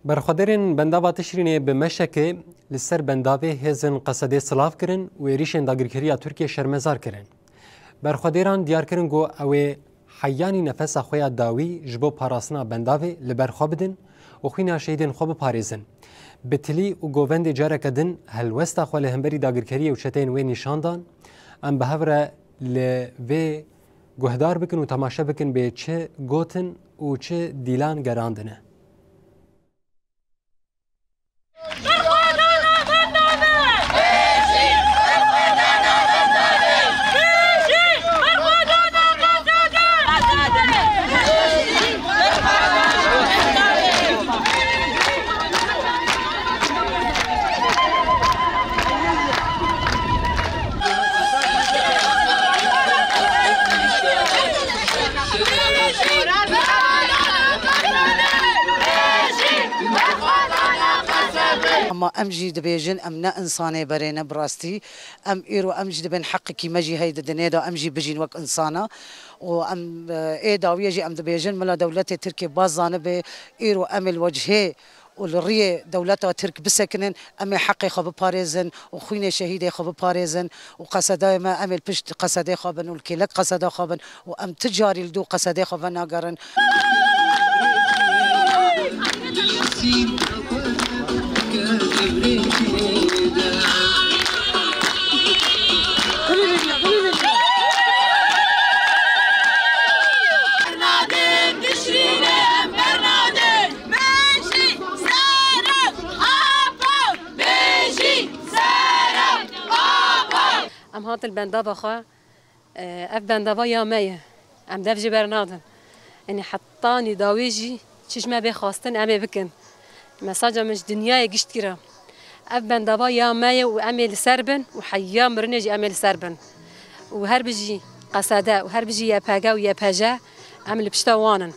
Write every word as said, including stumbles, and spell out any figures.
Berxwedêrên bendava Tişrînê bi meşekê li ser bendavê hêzên Qesedê silav kirin û êrîşên dagirkeriya Tirkiyê şermezar kirin. Berxwedêran diyar kirin ku ew ê heyanî nefesa xwe ya dawî ji bo parastina bendavê li ber xwe bidin û xwîna şehîdên xwe biparêzin. Bi tilî û govendê careke din helwesta xwe li hemberî dagirkeriyê û çeteyên wê nîşan dan. Em bi hev re li vê guhdar bikin û temaşe bikin bê çi gotin û çi dîlan gerandine. Ama em jî dibêjin, em ne insanê berê ne bi rastî. Em îro em jî dibên heqekî me jî heye di dinê de, em jî bijîn wek insana. Û em, e, ê dawiyê jî em dibêjin, mila dewletê Tirkiyê baz zanibe, îro em ê li wecihê û li riyê dewleta Tirk bisekinin, em ê heqê xwe biparêzin û xwînê şehîdê xwe biparêzin û Qesedayê me, em ê li pişt Qesedê xwe bin û li kêlek Qeseda xwe bin û em ti carî li dû Qesedê xwe venagerin. Bernadin, Tişrînê em bernadin. Bêjî serok apo, bêjî serok apo. Em hatin bendava xwe, e, ev bendava ya me ye. Em dev jê bernadin. Yanî hetanî dawî jî çi ji me bê xwestin em ê bikin. Mesaja min ji dinyayê giştgî re. Ev bendava ya me ye û em ê li ser bin û heya mirinê jî em ê li ser bin. Û her bijî Qesede û her bijî Y P G û Y P J, em li pişta wan in.